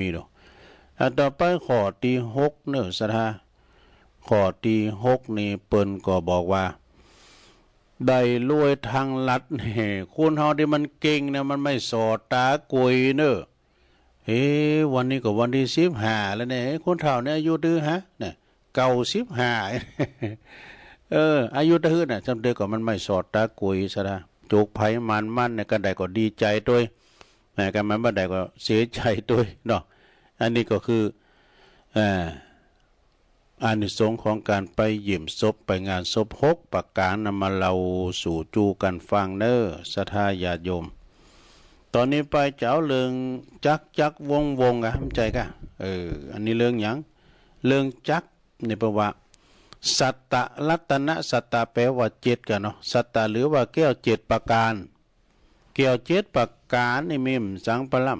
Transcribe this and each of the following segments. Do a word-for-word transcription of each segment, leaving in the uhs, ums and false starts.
มีโด อ่า ต่อไปข้อตี้หกเนอะ ศรัทธา ข้อตี้หกนี่เปิ้นก็บอกว่า ได้รวยทางลัดนี่ คนเฮาที่มันเก่งนะ มันไม่ส่อตากุยเนอะ เอ๊ะ วันนี้ก็วันที่สิบห้าแล้วเนี่ย เอ๊ะ คนเฒ่าเนี่ยอายุเต้าใดฮะ เนี่ย เก้าสิบห้า เออ อายุเต้าใดน่ะ จำเต้าก็มันไม่ส่อตากุย ศรัทธา โจกไผหมานมันเนี่ย กันได้ก็ดีใจตวย นะ กันมันบ่ได้ก็เสียใจตวยเนาะ อันนี้ก็คือ เอ่อ อานิสงส์ของการไปเยี่ยมศพ ไปงานศพ หกประการ นำมาเล่าสู่จูกันฟังเนอะ ศรัทธาญาติโยม ตอนนี้ไปจะเอาเรื่องจักจักวงวงอะ เข้าใจกะ เออ อันนี้เรื่องหยัง เรื่องจักนี่แปลว่า สัตตะ รัตนะ สัตตะ แปลว่าเจ็ดกะเนาะ สัตตะ หรือว่าแก้วเจ็ดประการ แก้วเจ็ดประการนี่มีหยังสังปะล่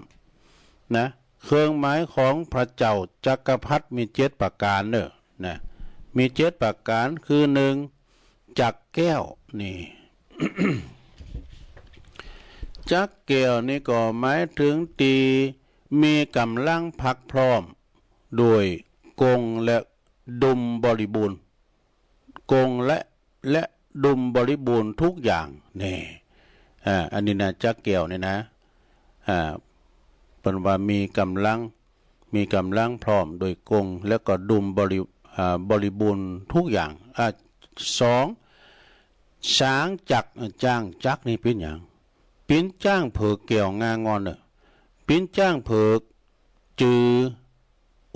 ำนะ เครื่องหมายของพระเจ้าจักรพรรดิมีเจ็ดประการเนอะนะ มีเจ็ดประการ คือหนึ่ง จักรแก้ว นี่ จักรแก้วนี่ก็หมายถึงตี้มีกำลังพรักพร้อม ด้วยกงและดุมบริบูรณ์ กงและ และดุมบริบูรณ์ทุกอย่าง นี่ อ่า อันนี้นะ จักรแก้วนี่นะ อ่า เปิ้นว่ามีกำลัง มีกำลังพร้อมด้วยกง แล้วก็ดุมบริ อ่า บริบูรณ์ทุกอย่าง อ่า สอง ช้างจักร จ้างจักรนี่เป๋นหยัง เป๋นจ้างเผิกแก้วงางอนเนอะ เป๋นจ้างเผิก จือ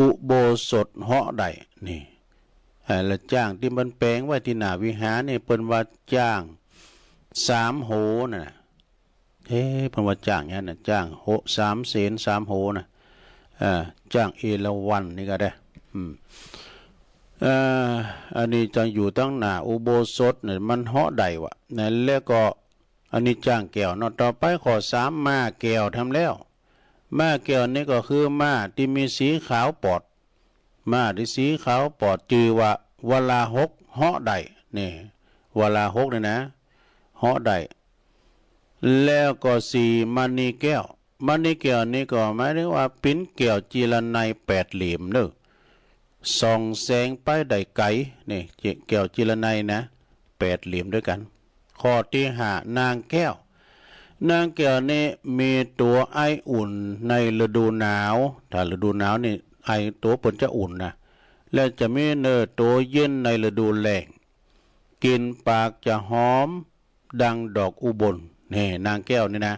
อุโบสถเหาะได้ นี่ อ่า และจ้างตี้มันแปลงไว้ตี้หน้าวิหารนี่ เปิ้นว่าจ้างสามโหน่ะ เอ๊ะ เปิ้นว่าจ้างหยังน่ะ จ้างโห สามเสนสามโหน่ะ อ่า จ้างเอราวัณนี่ก็ได้ อืม เอ่อ อันนี้จะอยู่ตังหน้าอุโบสถเนี่ย มันเหาะได้วะ นะ แล้วก็ อันนี้จ้างแก้วเนาะ ต่อไปข้อสาม ม้าแก้วทำแล้ว ม้าแก้วนี่ก็คือม้าตี้มีสีขาวปอด ม้าตี้สีขาวปอดจื่อว่าวราหกเหาะได้ นี่ วราหกนี่นะ เหาะได้ แล้วก็สี่ มณีแก้ว มณีแก้วนี่ก็หมายถึงว่าเป๋นแก้วจีรนัยแปดเหลี่ยมเนอะ ส่องแสงไปได้ไกล นี่ แก้วจีรนัยนะ แปดเหลี่ยมด้วยกัน ข้อตี้ห้า นางแก้ว นางแก้วนี่มีตั๋วไออุ่นในฤดูหนาว ถ้าฤดูหนาวนี่ไอตั๋วเปิ้นจะอุ่นนะ และจะมีเนอตั๋วเย็นในฤดูแล้ง กลิ่นปากจะหอมดังดอกอุบล นี่ นางแก้วนี่นะ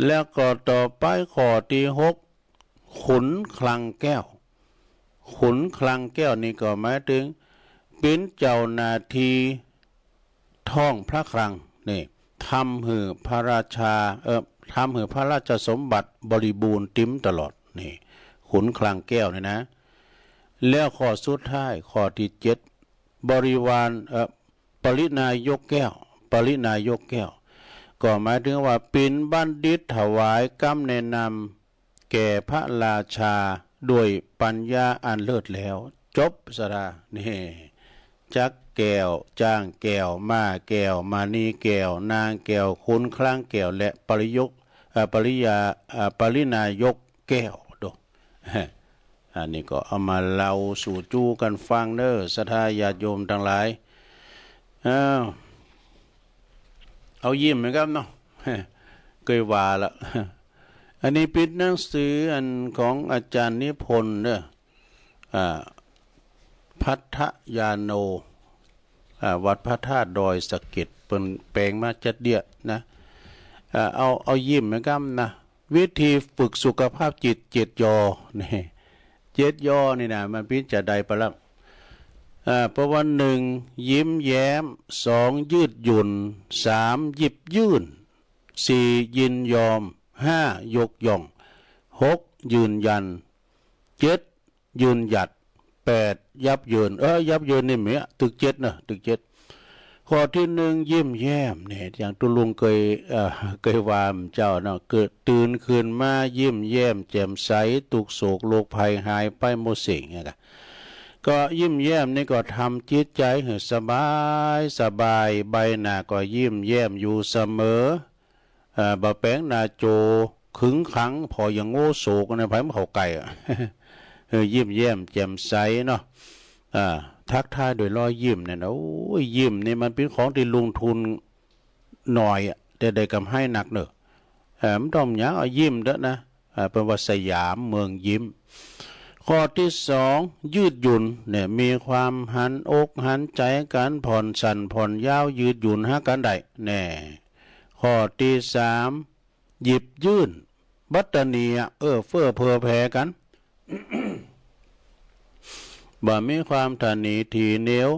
แล้วก็ต่อไปข้อตี้หก ขุนคลังแก้ว ขุนคลังแก้วนี่ก็หมายถึงเป๋นเจ้าหน้าตี้ท้องพระคลัง นี่ ทำหื้อพระราชา เอ่อ ทำหื้อพระราชสมบัติบริบูรณ์เต็มตลอด นี่ ขุนคลังแก้วนี่นะ แล้วข้อสุดท้าย ข้อตี้เจ็ด บริวาร เอ่อ ปริณายกแก้ว ปริณายกแก้ว ก็หมายถึงว่าเป๋นบัณฑิตถวายกำแนะนำแก่พระราชาด้วยปัญญาอันเลิศแล้ว จบ ศรัทธา นี่ จักรแก้ว จ้างแก้ว ม้าแก้ว มณีแก้ว นางแก้ว ขุนคลังแก้ว และปริยก เอ่อ ปริยา เอ่อ ปริณายกแก้ว โด อันนี้ก็เอามาเล่าสู่จูกันฟังเนอะ ศรัทธาญาติโยมตังหลาย อ้าว เอายิ้มนะครับเนาะ เกยว่าละ อันนี้เป๋นหนังสืออันของอาจารย์นิพนธ์เนอะ อ่า ภัททยาโน อ่า วัดพระธาตุดอยสะเก็ด เปิ้นแปลงมาจัดเดียนะ อ่า เอา เอายิ้มนะครับนะ วิธีฝึกสุขภาพจิตเจ็ดยอ นี่ เจ็ดยอนี่นะ มันเป๋นจะไดปะล่ะ อ่า เพราะว่า หนึ่ง ยิ้มแย้ม สอง ยืดหยุ่น สาม หยิบยื่น สี่ ยินยอม ห้า ยกย่อง หก ยืนยัน เจ็ด ยืนหยัด แปด ยับเยิน เออ ยับเยินนี่เมีย ตึกเจ็ดนะ ตึกเจ็ด ข้อตี้หนึ่ง ยิ้มแย้ม นี่ อย่างตุ๊ลุงเกย เอ่อ เกยว่าเจ้าเนาะ เกิดตื่นขึ้นมายิ้มแย้มแจ่มใส ทุกข์โศกโรคภัยหายไปหมดสิ้น เนี่ยนะ ก็ยิ้มแย้มนี่ก็ทำจิตใจหื้อสบายสบาย ใบหน้าก็ยิ้มแย้มอยู่เสมอ เอ่อ บ่แป๋งหน้าโจ ขึงขัง ผ่ออย่างโง่โศกนะ ไผมันเข้าใกล้อะ เออ ยิ้มแย้มแจ่มใสเนาะ อ่า ทักทายด้วยรอยยิ้มเนี่ยนะ โอ้ย ยิ้มนี่มันเป็นของที่ลงทุนหน่อยอะ แต่ได้กำไรหนักเนอะ เออ มันต้องอย่างเอายิ้มเด้อนะ อ่า เป็นว่าสยามเมืองยิ้ม ข้อที่สอง ยืดหยุ่นเนี่ย มีความหันอกหันใจกัน ผ่อนสั้นผ่อนยาว ยืดหยุ่นหากันได้แน่ ข้อที่สาม หยิบยื่น บัดตะหนีอะ เอื้อเฟื้อเผื่อแผ่กัน บ่มีความตะหนีทีเหนียว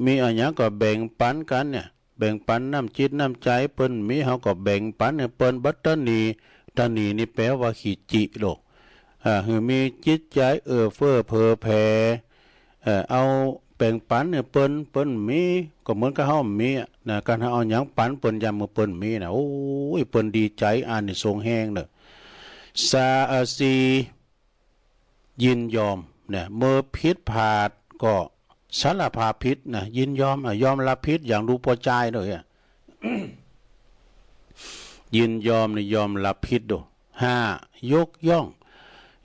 มีอะหยังก็แบ่งปันกันเนี่ย แบ่งปันน้ำจิตน้ำใจ เปิ้นมีเฮาก็แบ่งปันให้เปิ้น บัดตะหนี ตะหนีนี่แปลว่าขี้จิโลก อ่า คือมีจิตใจเอื้อเฟื้อเผื่อแผ่ เอ่อ เอาแบ่งปันให้เปิ้น เปิ้นมีก็เหมือนกับเฮามีอะนะ การเอาหยังปันเปิ้นยามมื้อเปิ้นมีนะ โอ้ย เปิ้นดีใจ อานิสงส์แฮงเนอะ สา เอ่อ สี่ ยินยอมนะ เมื่อผิดพลาดก็สารภาพผิดนะ ยินยอม อ่ะ ยอมรับผิดอย่างรู้พอใจเลยอะ ยินยอมนี่ยอมรับผิดโด ห้า ยกย่อง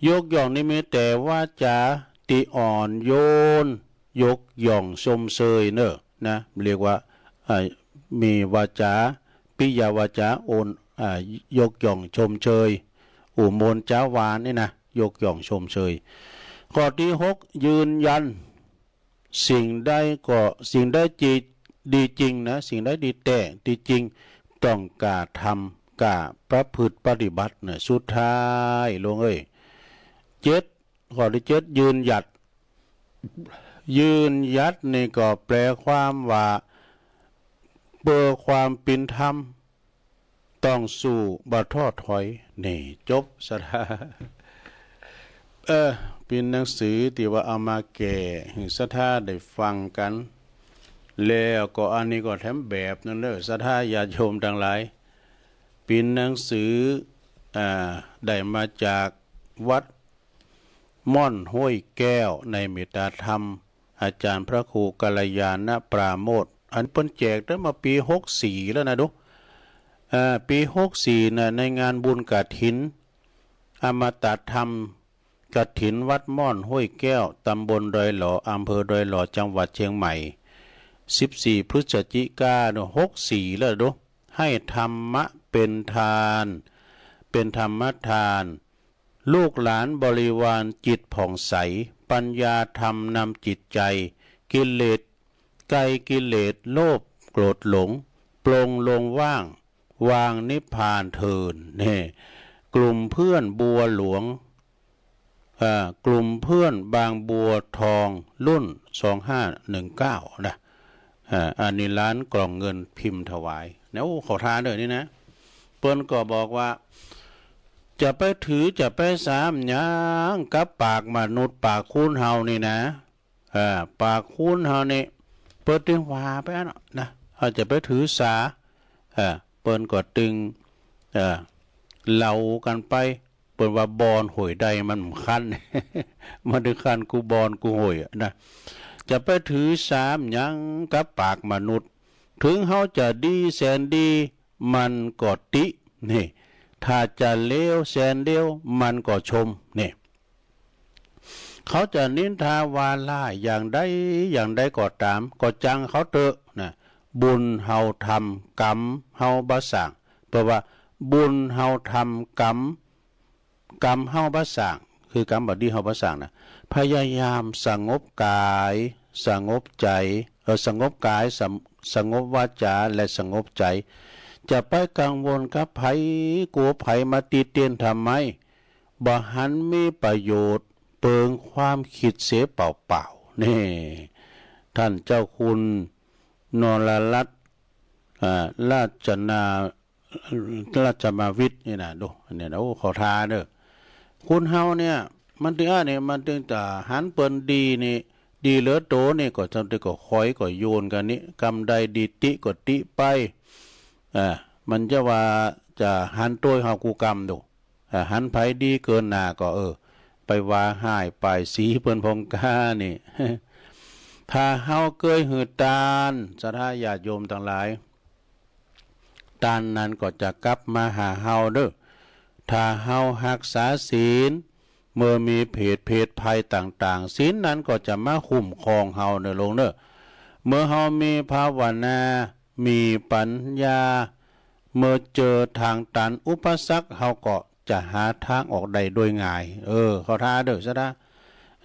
ยกย่องนี่มีแต่วาจาที่อ่อนโยน ยกย่องชมเชยเนอะนะ เรียกว่า อ่า มีวาจา ปิยวาจาโอน อ่า ยกย่องชมเชย อุโมนจาหวานนี่นะ ยกย่องชมเชย ข้อที่หก ยืนยัน สิ่งใดก็ สิ่งใดจิ ดีจริงนะ สิ่งใดดีแต๊ ดีจริง ต้องกล้าทำ กล้าประพฤติปฏิบัตินะ สุดท้ายลงเอ้ย เจ็ด ข้อที่เจ็ด ยืนหยัด ยืนหยัดนี่ก็แปลความว่า เพื่อความเป็นธรรม ต้องสู้ บ่ท้อถอย นี่ จบ ศรัทธา เออ เป็นหนังสือที่ว่าเอามาแก่ให้ศรัทธาได้ฟังกัน แล้วก็อันนี้ก็แถมแบบนั้นเด้อ ศรัทธาญาติโยมทั้งหลาย เป็นหนังสือ อ่า ได้มาจากวัดม่อนห้วยแก้ว ในเมตตาธรรม อาจารย์พระครูกัลยาณปราโมทย์ อันเปิ้นแจกตั้งมาปีหกสี่แล้วนะดู อ่า ปีหกสี่น่ะ ในงานบุญกฐิน อมตะธรรม กฐินวัดม่อนห้วยแก้ว ตำบลดอยหล่อ อำเภอดอยหล่อ จังหวัดเชียงใหม่ สิบสี่ พฤศจิกาเนอะ หกสี่แล้วดู ให้ธรรมะเป็นทาน เป็นธรรมทาน ลูกหลานบริวารจิตผ่องใส ปัญญาธรรมนำจิตใจ กิเลส ไกลกิเลสโลภโกรธหลง ปลงลงว่าง วางนิพพานเถิน นี่ กลุ่มเพื่อนบัวหลวง อ่า กลุ่มเพื่อนบางบัวทอง รุ่น สองห้าหนึ่งเก้า นะ อ่า อันนี้ร้านกล่องเงินพิมพ์ถวาย เนี่ย โอ้ ขอทานด้วยนี่นะ เปิ้นก็บอกว่า จะไปถือจะไปสาหยังกับปากมนุษย์ปากคนเฮานี่นะ เอ่อ ปากคนเฮานี่ เปิ้นตึงว่าไปอันนั้นนะ เฮาจะไปถือสา เอ่อ เปิ้นก็ตึง เอ่อ เหล่ากันไป เปิ้นว่าบ่อนห้วยใดมันบ่คัน มันตึงคันกู้บ่อนกู้ห้วยอะนะ จะไปถือสาหยังกับปากมนุษย์ ถึงเฮาจะดีแสนดี มันก็ติ นี่ ถ้าจะเลวแสนเลว มันก็ชม นี่ เขาจะนินทาว่าร้ายอย่างใดอย่างใดก็ตาม ก็จังเขาเถอะนะ บุญเฮาทำ กรรมเฮาบ่สร้าง แปลว่า บุญเฮาทำ กรรม กรรมเฮาบ่สร้าง คือกรรมบ่ดีเฮาบ่สร้างนะ พยายามสงบกาย สงบใจ เอ่อ สงบกาย สง- สงบวาจา และสงบใจ จะไปกังวลกับไผ กลัวไผมาติเตียนทำไม บ่หันมีประโยชน์ เปลืองความคิดเสียเปล่าๆ นี่ ท่านเจ้าคุณนรรัตน์ อ่า ราชนา ราชมาวิทย์นี่นะ ดู อันนี้นะ โอ้ ขอทานเด้อ คนเฮาเนี่ย มันตึง อันนี้ มันตึงจะหันเปิ้นดีนี่ ดีเหลือโตนี่ ก็จำเป็นก็คอยก็โยนกันนี่ กำใดดีติก็ติไป อ่า มันจะว่าจะหันโตยเฮากู้กำดู อ่า หันไผดีเกินหน้าก็ เออ ไปว่าฮ้ายป้ายสีเปิ้นพองกานี่ ถ้าเฮาเกยหือตาน ศรัทธาญาติโยมทั้งหลาย ตานนั้นก็จะกลับมาหาเฮาเด้อ ถ้าเฮาฮักษาศีล เมื่อมีเหตุเพศภัยต่างๆ ศีลนั้นก็จะมาคุ้มครองเฮาเนอะโยมเนอะ เมื่อเฮามีภาวนา มีปัญญา เมื่อเจอทางตันอุปสรรค เฮาก็จะหาทางออกได้โดยง่าย เออ เข้าท่าเด้อ ศรัทธา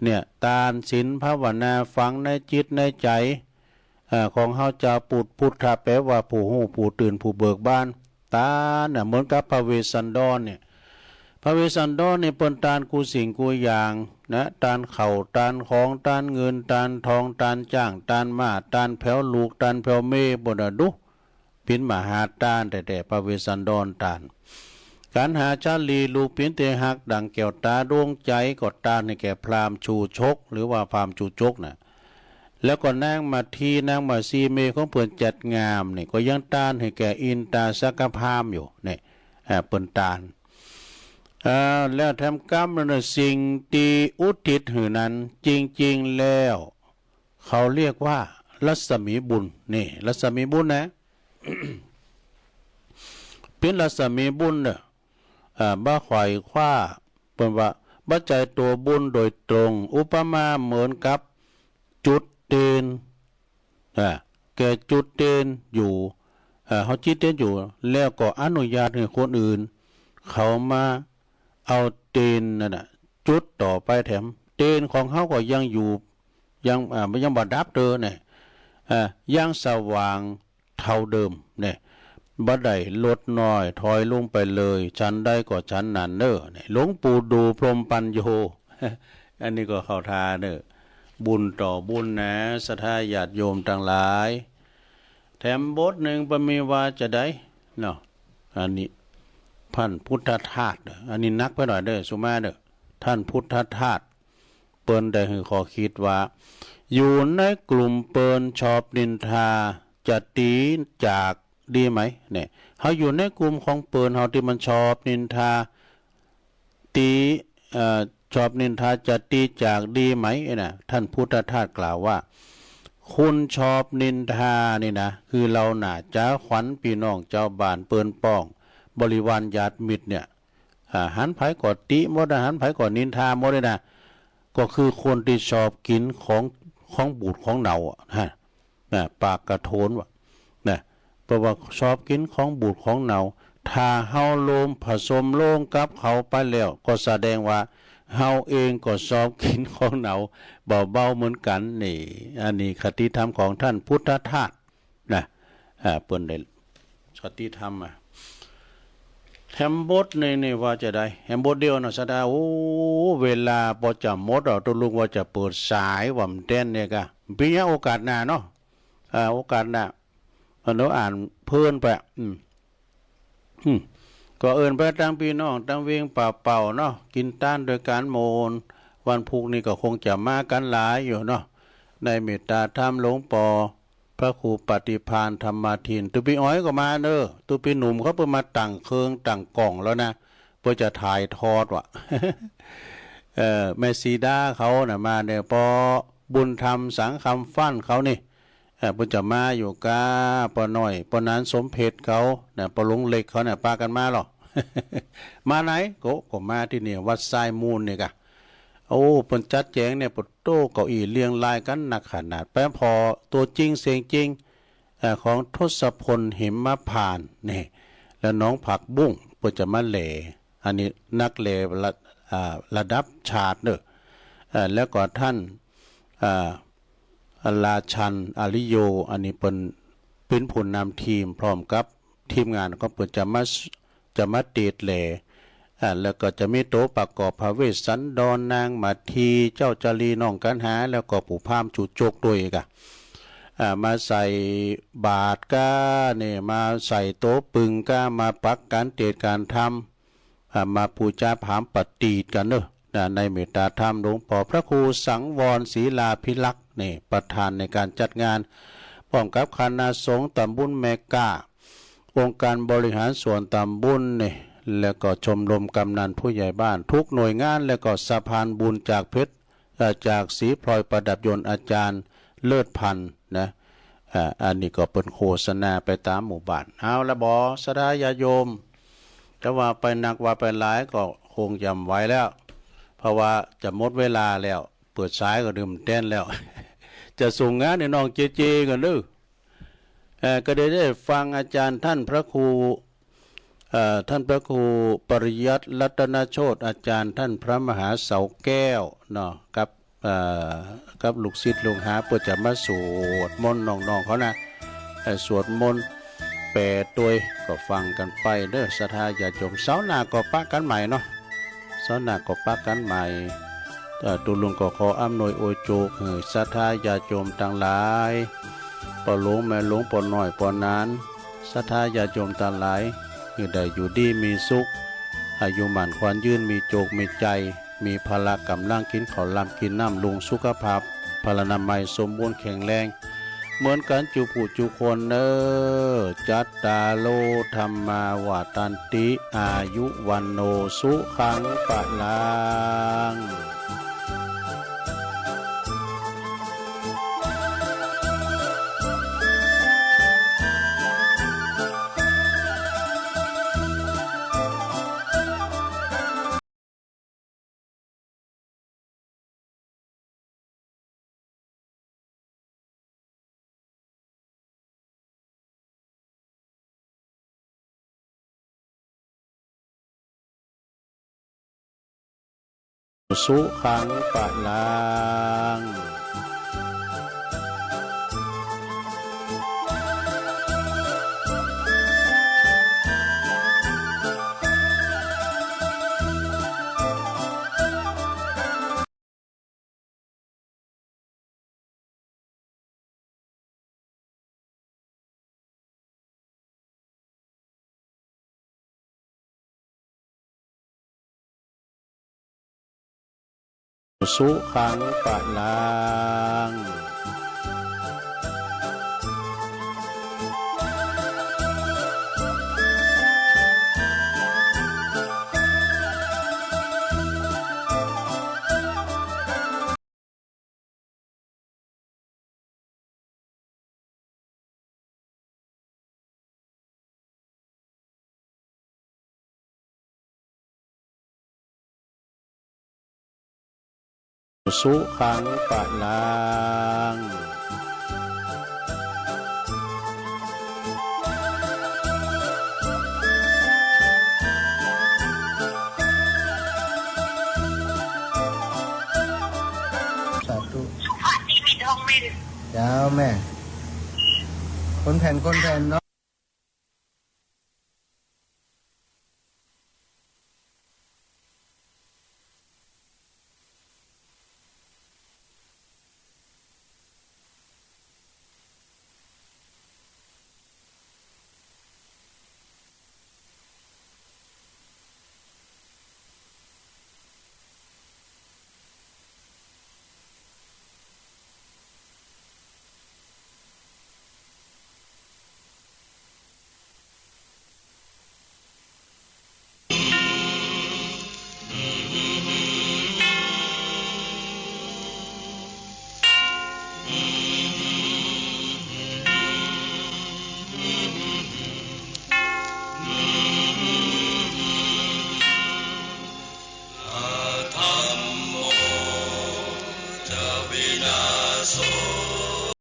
เนี่ย ทานศีลภาวนา ฝังในจิตในใจ เอ่อ ของเฮาเจ้าปุตตะ พุทธะ แปลว่าผู้ฮู้ ผู้ตื่น ผู้เบิกบาน ตานน่ะ เหมือนกับพระเวสสันดรเนี่ย พระเวสสันดรเนี่ยเปิ้นตานกู้สิ่งกู้อย่างนะ ตานข้าว ตานของ ตานเงิน ตานทอง ตานจ๊าง ตานม้า ตานแผวลูก ตานแผวเมย์ บ่น่ะดู เปิ้นมหาตานแต๊ๆ พระเวสสันดรตาน กันหาชาลีลูกปิ้นเตฮักดั่งแก้วตาดวงใจ ก็ตานให้แก่พราหมณ์ชูชก หรือว่าพราหมณ์ชูชกน่ะ แล้วก็นางมัทธี นางมัทสี เมย์ของเปิ้นจัดงามนี่ ก็ยังตานให้แก่อินตาสักกะพราหมณ์อยู่นี่ อ่า เปิ้นตาน อ่า แล้วแถมกำนั้นน่ะ สิ่งที่อุทิศหื้อนั้น จริงๆ แล้ว เขาเรียกว่ารัศมีบุญ นี่ รัศมีบุญนะ เปิ้นรัศมีบุญเน่อ อ่า บ่ไขว่คว้า เปิ้นว่าบ่ใจ้ตั๋วบุญโดยตรง อุปมาเหมือนกับจุดเตียน อ่า แก่จุดเตียนอยู่ อ่า เฮาจุดเตียนอยู่ แล้วก็อนุญาตให้คนอื่น เขามาเอาเตียนนั่นน่ะ จุดต่อไปแถม เตียนของเฮาก็ยังอยู่ ยัง อ่า ยังบ่ดับเตอเนี่ย อ่า ยังสว่างเท่าเดิมเนี่ย บ่ได้ลดน้อยถอยลงไปเลย ฉันใดก็ฉันนั้นเน่อเนี่ย หลวงปู่ดู่พรหมปัญโญ อันนี้ก็เข้าท่าเน่อ บุญต่อบุญนะ ศรัทธาญาติโยมทั้งหลาย แถมบทหนึ่งเปิ้นมีว่าจะใดเนาะ อันนี้ ท่านพุทธทาสเน่อ อันนี้หนักไปหน่อยเด้อ สุมาเด้อ ท่านพุทธทาส เปิ้นได้หื้อข้อคิดว่า อยู่ในกลุ่มเปิ้นชอบนินทา จะตีจากดีไหม เนี่ย เฮาอยู่ในกลุ่มของเปิ้น เฮาที่มันชอบนินทา ตี เอ่อ ชอบนินทา จะตีจากดีไหม เอ้ยนะ ท่านพุทธทาสกล่าวว่า คนชอบนินทานี่นะ คือเฮาน่าจะขวัญพี่น้องเจ้าบ้านเปิ้นป้อง บริวารญาติมิตรเนี่ย อ่า หันไผก็ติหมดนะ หันไผก็นินทาหมดเลยนะ ก็คือคนที่ชอบกินของ ของบูดของเน่าอะ ฮะ นะ ปากกระโถนว่ะ นะ เพราะว่าชอบกินของบูดของเน่า ถ้าเฮาโลมผสมลงกับเขาไปแล้ว ก็แสดงว่าเฮาเองก็ชอบกินของเน่า เบาๆ เหมือนกันนี่ อันนี้คติธรรมของท่านพุทธทาส นะ อ่า เปิ้นได้สติธรรมอะ แถมบทนี่ นี่ว่าจะใด แถมบทเดียวเนาะ ศรัทธา โอ้ เวลาปอจะหมดเอา ตกลงว่าจะเปิดสายว่ามันแต้นเนี่ยกะ ปีนี้โอกาสหน้าเนาะ อ่า โอกาสหน้า อันเนาะ อ่านเพลินไป อืม อืม ก็เอิ้นไปตังพี่น้องตังเวียงป่าเป่าเนาะ กินตานด้วยกันโมน วันพุธนี่ก็คงจะมากันหลายอยู่เนาะ ในเมตตาธรรมหลวงปอ พระครูปฏิภาณธรรมาทิน ตุ๊ปีอ้อยก็มาเนอะ ตุ๊ปีหนุ่มเขาเปิ้นมาตั้งเครื่องตั้งกล้องแล้วนะ เปิ้นจะถ่ายทอดว่ะ เอ่อ แม่สีดาเขาน่ะมาเนี่ย ปอบุญธรรมสังคำฟั่นเขานี่ เอ่อ เปิ้นจะมาอยู่กา ปอน้อย ปอนานสมเพชรเขาน่ะ ปอหลวงเล็กเขาน่ะ ปากันมาหรอ มาไหน ก็ ก็มาที่นี่ วัดทรายมูลนี่กะ โอ้ เปิ้นจัดแจงเนี่ย ปะโต้ เก้าอี้เรียงรายกันหนักขนาด ไปผ่อตัวจริงเสียงจริง เอ่อ ของทศพล หิมพานต์ นี่ แล้วน้องผักบุ้ง เปิ้นจะมาแหล่ อันนี้นักแหล่ระ อ่า ระดับชาติเนอะ เอ่อ แล้วก็ท่าน อ่า ราชัน อาริโย อันนี้เปิ้นเป็นผู้นำทีม พร้อมกับทีมงานของเปิ้นจะมา จะมาเตดแหล่ อ่า แล้วก็จะมีตัวประกอบพระเวสสันดร นางมัทธี เจ้าจารี น้องกันหา แล้วก็ปู่พราหมณ์ชูชกด้วยกะ อ่า มาใส่บาตรกาเนี่ย มาใส่โต๊ะปึงกา มาปักการเตดการธรรม อ่า มาปูจาผามปฏิบัติกันเนอะ นะ ในเมตตาธรรมหลวงปอ พระครูสังวร ศิลาภิรักษ์ นี่ ประธานในการจัดงาน พร้อมกับคณะสงฆ์ตำบลแม่ก้า องค์การบริหารส่วนตำบลนี่ แล้วก็ชมรมกำนันผู้ใหญ่บ้าน ทุกหน่วยงาน แล้วก็สะพานบุญจากเพชร เอ่อ จากศรีพลอยประดับยนต์ อาจารย์เลิศพันธ์นะ อ่า อันนี้ก็เปิ้นโฆษณาไปตามหมู่บ้าน เอาละบ่ ศรัทธาญาติโยม จะว่าไปนักว่าไปหลายก็คงจะบ่ไหวแล้ว เพราะว่าจะหมดเวลาแล้ว เปิดสายก็ดื่มแต้นแล้ว จะส่งงานให้น้องเจเจกันเด้อ เอ่อ ก็ได้ได้ฟังอาจารย์ท่านพระครู เอ่อ ท่านพระครูปริยัติรัตนโชติ อาจารย์ท่านพระมหาเสาแก้วเนาะ กับ เอ่อ กับลูกศิษย์ลูกหา เพื่อจะมาสวดมนต์น้องๆเขานะ เอ่อ สวดมนต์แปลตวย ก็ฟังกันไปเด้อ ศรัทธาญาติโยม เสาร์หน้าก็ปะกันใหม่เนาะ เสาร์หน้าก็ปะกันใหม่ เอ่อ ตุ๊ลุงก็ขออำนวยอวยโจกหื้อศรัทธาญาติโยมตังหลาย ป้อหลวงแม่หลวง ป้อน้อยป้อหนาน ศรัทธาญาติโยมตังหลาย หื้อได้อยู่ดีมีสุข อายุหมั้นขวัญยืน มีโจกมีใจ๋ มีพละก๋ำลังกินข้าวลำกินน้ำ ลุงสุขภาพ พลานามัยสมบูรณ์แข็งแรง เหมือนกันจุผู้จุคนเน่อ จัตตาโร ธัมมา วัฑฒันติ อายุ วัณโณ สุขัง พลัง สุขัง พลัง สุขัง พลัง สุขัง พลัง สาธุ สุภาพนิมิตห้องเมน เจ้าแม่ คนแผ่น คนแผ่นเนาะ